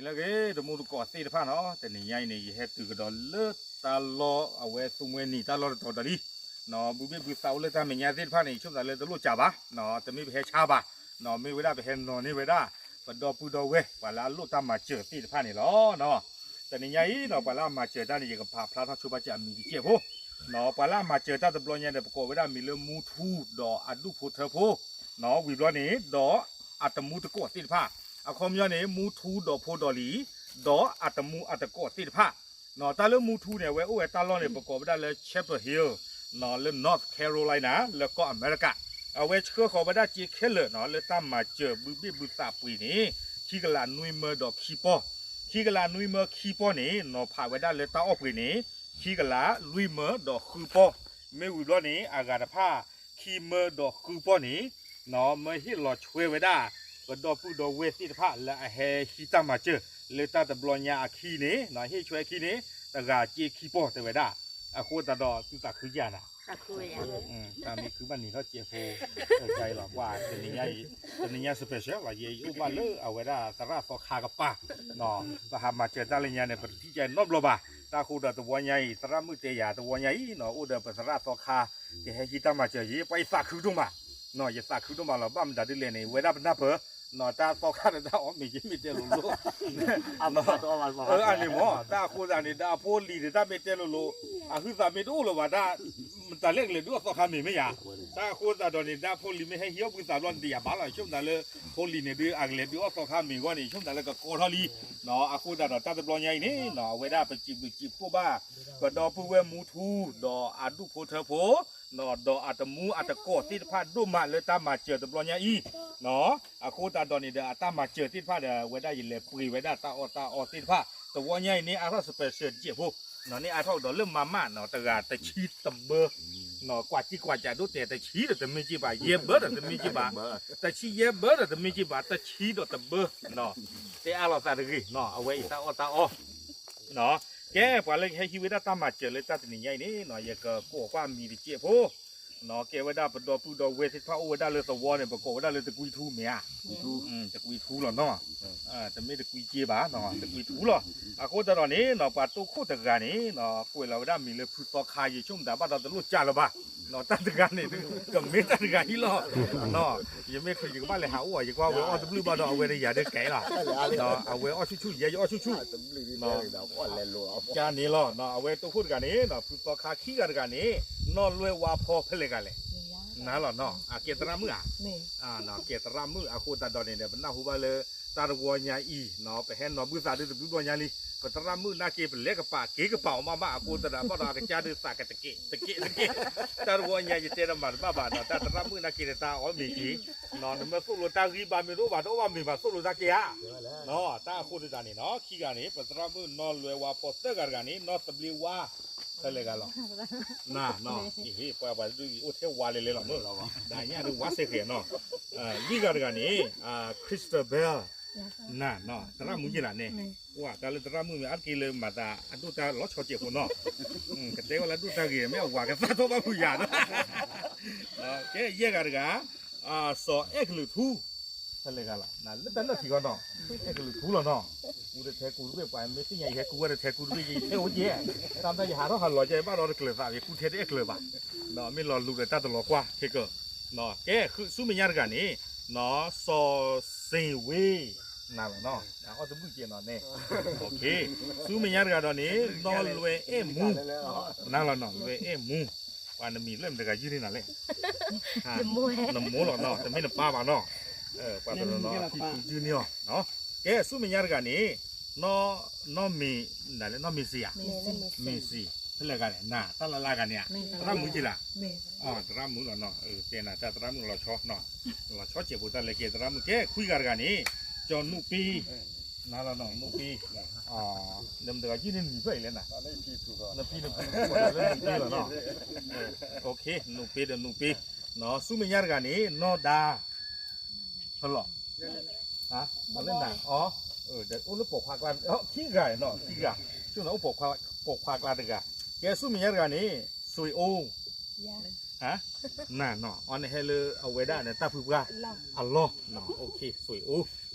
လၢဂ့ၤ တမူတကိးသ့ၣ်တဖၣ်နီၤ, တနံၤညါအံၤန့ၣ် ယဟဲတုၤကဒီးလၢတၢ်လီၢ်အဝဲသူမှဲနံၤ တၢ်လီၢ်တတီၤဒီးလံ, ဘုဘ့ၣ်ဘုသးအိၣ်လၢတၢ်မဲာ်ညါသ့ၣ်တဖၣ်န့ၣ် ယဆိကမိၣ်သးလၢတလိၣ်ကးဘၣ်, တမ့ၢ်ပဟဲဆါဘၣ်, မ့ၢ်ဝဲဒၣ်ပဟဲနီၤန့ၢ်ဝဲဒၣ် ပဒီပုၢ်ဒီဝဲၢ် ပှၤလၢအလိၣ်တၢ်မၤစၢၤသ့ၣ်တဖၣ်န့ၣ်လီၤ. တနံၤညါအံၤနီၤ ပှၤလၢအမၤစၢၤတၢ်န့ၣ် ယကပာ်ဖျါထီၣ်ဆိပာ်စၢၤအမံၤတစဲးဖိ, ပှၤလၢအမၤစၢၤတၢ်တဘျီညါဒီး ပကိးဝဲဒၣ်မံၤလၢမူထူဒီးအဒူၣ်ဖိထၢဖိ ဝံၤဘျီန့ၣ် ဒီးအတမူတကိးသ့ၣ်တဖၣ်, အခီပညီန့ၣ် မူထူဒီးဖိဒီးလံၤ ဒီးအတမူအတကိးသ့ၣ်တဖၣ်, တၢ်လၢမူထူန့ၣ် အဝဲအိၣ်ဝဲတၢ်လီၢ်န့ၣ် ပကိးဝဲဒၣ်လၢ Chapel Hill လၢ North Carolina လၢကီၢ်အမဲရကၤ, အဝဲဆှၢဃီၤဝဲဒၣ်စ့ခဲလၢာ်နီၤ လၢတၢ်မၤစၢၤဘုဘ့ၣ်ဘုသးပှ့ၤန့ၣ် ခံကလးနွံမၢဒီးခံပီၢ်, ခံကလးနွံမၢခံပီၢ်န့ၣ် နီၤဖးဝဲဒၣ်လၢတၢ်အီၣ်ပှ့ၤန့ၣ် ခံကလးလွံၢ်မၢဒီးဃုပီၢ်, မ့ၢ်ဝံၤဘျီန့ၣ် အဂၤတဖၣ် ခံမၢဒီးဃုပီၢ်န့ၣ် မၢဟ့ၣ်လီၤဆွဲဝဲဒၣ် ပဒီပုၢ်ဒီဝဲၢ်သ့ၣ်တဖၣ် လၢအဟဲဟံးတၢ်မၤစၢၤ လၢတၢ်တဘျီညါအခံန့ၣ် ဟ့ၣ်ဆွဲအခံန့ၣ် တဂၤစ့ခံပီၢ်တဲဝဲဒၣ်, အဃိသတးဒီးသုသးခုယၤနၤ တၢ်မ့ၢ်ခုဘၣ်နံၤထီၣ်စဲးဖိ တၢ်အံၤလီၤ ပှၤတနံၤညါအံၤ တနံၤညါ special လီၤ ယအိၣ်ဘၣ်လၢအဝဲဒၣ်သရၣ်သီခါကပၤ, ပဟးမၤစၢၤတၢ်လၢညါန့ၣ် ပတထံၣ်ကဲနီတဘျီဘၣ်, တၢ်အဃိဒီးတဝီညါအံၤ သရၣ်မုၣ်တဲယၤ တဝီညါအံၤနီၤ အိၣ်ဒီးပသရၣ်သီခါ ကဟဲဟံးတၢ်မၤစၢၤယံၤ ပှၤယသးခုဒိၣ်မး, ယသးခုဒိၣ်မးလီၤ ဘၣ်မတၤဒ်လဲၣ်န့ၣ် ဝဲဒၣ်ပနၢ်ပၢၢ် တၢ်သီခါဒီးတၢ်အီၣ်မ့ၤယမ့ၢ်တဲလိၤလိၤ အန့ၣ်မ့ၢ် တၢ်အဃိသတးန့ၣ် ဒီးအဖိလံၤဒီးတၢ်မ့ၢ်တဲလိၤလိၤ အဟုသးမ့ၢ်တအိၣ်လၢၤဘၣ် တၢ် တၢ်လဲၣ်ကလဲၤဒုးအီၣ်သီခါမ့ၤမ့ၢ်ယၤ, တၢ်အဃိသတးဒီးန့ၣ် တၢ်ဖိလံၤမ့ၢ်ဟဲဟံးအီၣ်ဘုသးဘျီန့ၣ် တယာ်ဘၣ်လီၤ ယဆိကမိၣ်သးလၢ ဖိလံၤန့ၣ်ဒုး အကလဲၤဒုးအီၣ်သီခါမ့ၤအဂီၢ်န့ၣ် ယဆိကမိၣ်သးလၢကကီထီၣ်လံ, အဃိသတးဒီးတၢ်တဘျီညါအံၤန့ၣ် အဝဲဒၣ်ပစံးဘျုးစံးဖှိၣ်ဘၣ် ပဒီပုၢ်ဝဲၢ်မူထူ ဒီးအဒူၣ်ဖိထၢဖိ ဒီးအတမူအတကိးသ့ၣ်တဖၣ်ဒိၣ်မးလၢတၢ်မၤစၢၤတဘျီညါအံၤ, အဃိသတးဒီးန့ၣ်ဒီး အတၢ်မၤစၢၤသ့ၣ်တဖၣ်ဒီး အဝဲဒၣ်ယလဲၤပှ့ၤဝဲဒၣ်တၢ်အီၣ်တၢ်အီသ့ၣ်တဖၣ် တဝီညါအံၤန့ၣ် အါထီၣ် special စဲးဖိ, န့ၣ်အါထီၣ်ကဒီးလၢမၤမးနီၤ တဂၤတဆံတဘၢ, ကွၢ်ကံကွၢ်ကးဒိၣ်တဲာ် တဆံဒီးတမ့ၢ်က့ဘၣ် ယဲၢ်ဘၢဒီးတမ့ၢ်က့ဘၣ်, တဆံယဲၢ်ဘၢဒီးတမ့ၢ်က့ဘၣ် တဆံဒီးတဘၢ, တဲအါလီၤသးတဂ့ၤနီၤ အဝဲအံၤတၢ်အီၣ်တၢ်အီ ကဲပှၤလၢကဟဲဟံးဝဲဒၣ်တၢ်မၤစၢၤလၢတၢ်တနံၤညါအံၤန့ၣ်နီၤ ယကကိးကွၢ်မံၤတစဲးဖိ, ကဲဝဲဒၣ်ပဒီပုၢ်ဒီဝဲၢ်သ့ၣ်တဖၣ်အိၣ်ဝဲဒၣ်လၢသဝီန့ၣ် ပကိးဝဲဒၣ်လၢတကွံထူမ့ၢ်ဧါ, တကွံထူလီၤနီၤ, တမ့ၢ်တကွံစ့ဘၣ်နီၤ တကွံထူလီၤ, အဃိသတးဒီးန့ၣ်နီၤ ပှၤတိခိၣ်တဂၤန့ၣ်နီၤ ကွဲးလီၤဝဲဒၣ်မံၤလၢဖုသီခါ ယဆိကမိၣ်သးဘၣ်ဒီးတလိၣ်ကၢ်လၢၤဘၣ်, တၢ်တဂၤန့ၣ် ကမ့ၢ်တၢ်တဂၤဟံၣ်လီၤ ယမ့ၢ်ချုးယကဘၣ်လဲၤဟးအိၣ်အီၤ ယကွၢ်ဝဲအီၣ်တဘျုးဘၣ်ဒီး အဝဲတယၤဒၣ်ကဲလီၤ, အဝဲအီၣ်ဆူၣ်ဆူၣ် ယဲယအီၣ်ဆူၣ်ဆူၣ်, ကန့ၣ်လီၤ အဝဲတိခိၣ်တဂၤန့ၣ် ဖုသီခါခံဂၤတဂၤန့ၣ် နီၢ်လွဲၢ်ဝါဖီဖဲလဲၣ်ဂၤလဲၣ်, နၤလီၤနီၤ အကဲသရၣ်မုၣ်ဧါ, ကဲသရၣ်မုၣ် အဃိသတးဒီးန့ၣ်ဒီး ပနၢ်ဟူဘၣ်လၢ တၢ်တဝီညါအံၤနီၤ ပဟဲနီၤဘုသးဒုးတဘျုးဘျီညါလံ, ပသရၣ်မုၣ်နာ်က့ ပလဲၤကပာ်က့ၤကပာ်အီၤမးမး အဃိသတးဒီး ဘၣ်ဒီးအကစၢ်ဒုးသးကတကဲးတကဲးတကဲး, တၢ်တဝီညါယတဲတမၤတဘၣ်ဘၣ်နီၤ တၢ်သရၣ်မုၣ်နာ်က့တၢ်အီၣ်မ့ၤက့ၤ, နမ့ၢ်သိၣ်လိတၢ်ဂံၢ်ဘါမ့ၢ်တအိၣ်ဘၣ် တအိၣ်ဘၣ်မ့ၤဘၣ်သိၣ်လိတၢ်က့ၤဧါ, တၢ်အဃိသတးန့ၣ်နီၤ ခံဂၤန့ၣ် ပသရၣ်မုၣ်နီၢ်လွဲၢ်ဝါဖီ သၢဂၤတဂၤန့ၣ် နီၢ်သဘျ့ဝါ ဖဲလဲၣ်ဂၤလီၤ, နၤနီၤ ပှၤပှၤဒုးအိၣ်ထဲဝါလဲၤလဲၤလီၤမုၢ်, ဒၣ်ညါဒုးဝါစဲဃဲၤနီၤ, လွံၢ်ဂၤတဂၤန့ၣ် Christabel နၤနီၤ သရၣ်မုၣ်ယ့ၢ်လၢ်န့ၣ်, ပှၤတၢ်လၢသရၣ်မုၣ်မ့ၢ်အါတက့ၢ်လၢမၤသးအဒိၣ်တၢ်လီၤဆီစဲးဖိနီၤ, ကတဲဝဲလၢအဒိၣ်တၢ်ဂ့ၤ မ့ၢ်အဝၤကသၣ်ထီၣ်ဘၣ်ဖုယၤနီၤ, ကဲယဲၢ်ဂၤတဂၤ စီၤအဲၣ်ကလုာ်ထူ ဖဲလဲၣ်ဂၤလီၤ လၢတၢ်လၢထံဂီၢ်နီၤ, အဲၣ်ကလုာ်ထူလီၤနီၤ, ကူတထဲကူတဘ့ၣ် ပှၤမ့ၢ်သ့ၣ်ညါယဟဲကူဝဲတထဲကူတဘ့ၣ် ယဟဲအိၣ်ကဲ, တၢ်မ့ၢ်ယဟးထီၣ်ဟးလီၤကဲ ဘၣ်ဒီးတကျၢၤသး ယကူထဲတအဲၣ်ကျၢၤဘၣ်, မ့ၢ်လီၤလူၤဒီးတၢ်တလီၤကွၢ်ခဲကၢ, ကဲ ဆူမဲာ်ညါတဂၤန့ၣ် စီၤစ့ၣ်ဝ့ နၤလီၤနီၤ, အီၣ်တဘုၣ်ကဲနီၤန့ၣ်, ဆူမဲာ်ညါတဂၤဒီးန့ၣ် နီၢ်လွဲၢ်အဲၣ်မူ, နၤလီၤနီၤ လွဲၢ်အဲၣ်မူ ပှၤနမံၤလၢမတဂၤယုၢ်န့ၢ်နၤလဲၣ်, နမိၢ်လီၤနီၤ တမ့ၢ်နပၢ်ဘၣ်နီၤ, ပှၤတနီၤနီၤထံၣ်ဖုယုၢ်န့ၢ်အီၤ, ကဲ ဆူမဲာ်ညါတဂၤန့ၣ် နီၢ်မ့ၢ် နလဲၣ် နီၢ်မ့ၢ်စံၤဧါ, မ့ၢ်စံၤ ဖဲလဲၣ်ဂၤလဲၣ် နၤ တၢ်လၢ်လၢ်ဂၤန့ၣ်ဧါ, သရၣ်မုၣ်က့လၢ်, သရၣ်မုၣ်လီၤနီၤ, တဲနၤတၢ်သရၣ်မုၣ်လီၤဆီ, လီၤဆီစဲးဖိတၢ်လဲၤကဲသရၣ်မုၣ် ကဲ ခွံဂၤတဂၤန့ၣ် ကၠီၤနူၣ်ပ့ နၤလီၤနီၤ နူၣ်ပ့, နမတဂၤယုၢ်န့ၢ်နမံၤဖျၢၣ်အံၤလဲၣ်နၤ, နဖံနဖုလၢနူၣ်ပ့လီၤနီၤ, နူၣ်ပ့ဒီးနူၣ်ပ့, ဆူမဲာ်ညါတဂၤန့ၣ် နီၢ်ဒါ, ဖဲလီၤ, လၢနၤအီၤ, အိၣ်လၢပိာ်ခွါကျါ, ခံဂၤနီၤ ခံဂၤ, ဆူနၤအိၣ်ပိာ်ခွါကျါတဂၤ, ကဲဆူမဲာ်ညါတဂၤန့ၣ် စွ့ၤအိၣ် နၤနီၤ အီၤနဟဲလၢအဝဲဒၣ်နတၢ်ဖုပှၢ်အလီၢ်, စွ့ၤအိၣ်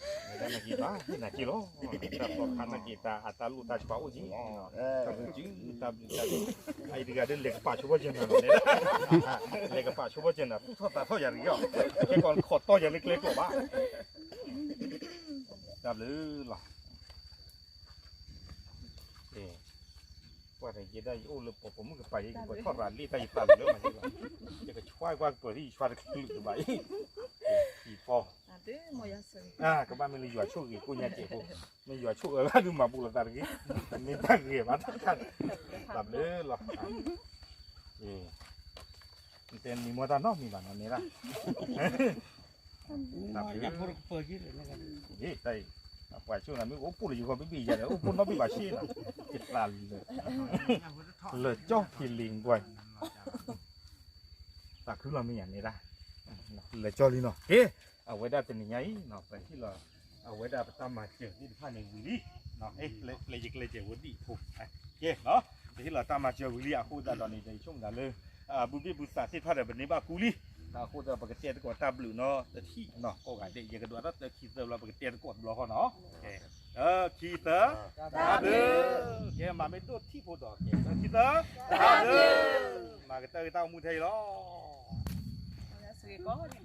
တၢ်နာ်က့ၤဘၣ် နာ်က့ၤလီၤ, တၢ်သီခါနာ်က့ၤတၢ်အတၢ်လိၣ်တၢ်ဆှးအိၣ်က့ၤ, တၢ်ဘျုးတၢ်ဘျုးတၢ်ဘျုး, အအံၤတဂၤဒီးလဲၤကပာ်ဆိဘၣ်ကဲနၤလီၤ, လဲၤကပာ်ဆိဘၣ်ကဲနၤ သူၣ်ထီၣ်သးထီၣ်ယၤတဂ့ၤအီၤ, ခဲကီးခိးတီၢ်ယၤလၢကျဲကျိာ်ဘၣ်, တၢ်ဘျုးလီၤ. ပှၤတယဲဒၣ်ယအိၣ်လၢပှၤပိာ်မုၣ်ကပၤ ယကပှဲၤထီၣ်ရၤလံၣ်တၢ်ယသးလၢမၤဟ့ၣ်လီၤ, ယကဆှါကွၢ်ကပၢၤသံယဆှါတကလုာ်တဘၣ်အံၤ, အံၤဖီ, ကဘၣ်မ့ၢ်လၢယွၤဆိၣ်ဂ့ၤကိးညါကဲးဖိ, မ့ၢ်ယွၤဆိၣ်အၢဂၤဒုးမၤဘူးလိာ်သးတဂ့ၤ, တမ့ၢ်တၢ်ဂ့ၤဘၣ်တၢ်ခါ, တၢ်ဘျုးလီၤ. တဲနံၤမီၢ်တၢ်နီတမံၤဘၣ်နီၤန့ၣ်ဒၣ်, တၢ်ဘျုး, တၢ်အံၤ, ပှၤဆိၣ်နၤမ့ၢ်အိၣ်ပိၢ်လၢယဂီၢ်ဘံၣ်ဘံၣ်ယၤဒီး အိၣ်ပိၢ်နီတဘ့ၣ်ဘၣ်ဆ့နီၤ, ယသးလၢ, လၢကၠီဖံလံၤပှၤ သးခုလီၤမ့ၢ်ယၤန့ၣ်ဒၣ်, လၢကၠီလံနီၤ, က့, အဝဲဒၣ်တနံၤညါအံၤနီၤ ပဟ့ၣ်လီၤ, အဝဲဒၣ်ပတၢ်မၤစၢၤသ့ၣ်တဖၣ်န့ၣ်ဝံၤလံ, ကျဲယကျဲစဲးဝဲဒံၣ်ဖိ, ကဲ, ပဟ့ၣ်လီၤတၢ်မၤစၢၤဝံၤလံအဃိသတးဒီးန့ၣ် ယဆိကမိၣ်သးလၢ, ဘူၣ်ဘ့ၣ်ဘူၣ်သးသ့ၣ်တဖၣ်ဒီးပန့ၢ်ဘၣ်ကူလံ, အဃိသတးပကတဲသကိးတၢ်ဘျုးနီၤ တထံၣ်နီၤ ကိးဂၤဒဲး ယကဒွးတၢ်တၢခံသၢဘျီ ပကတဲသကိးတဘျီဃီနီၤ, ခံသၢ, တၢ်ဘျုး, ကဲမၤမ့ၢ်ဒိၣ်ထံၣ်ဖိဒီး ကဲခံသၢ, တၢ်ဘျုး, မၤကတၢၢ်က့ၤတၢ်အိၣ်မူထဲအံၤလီၤ.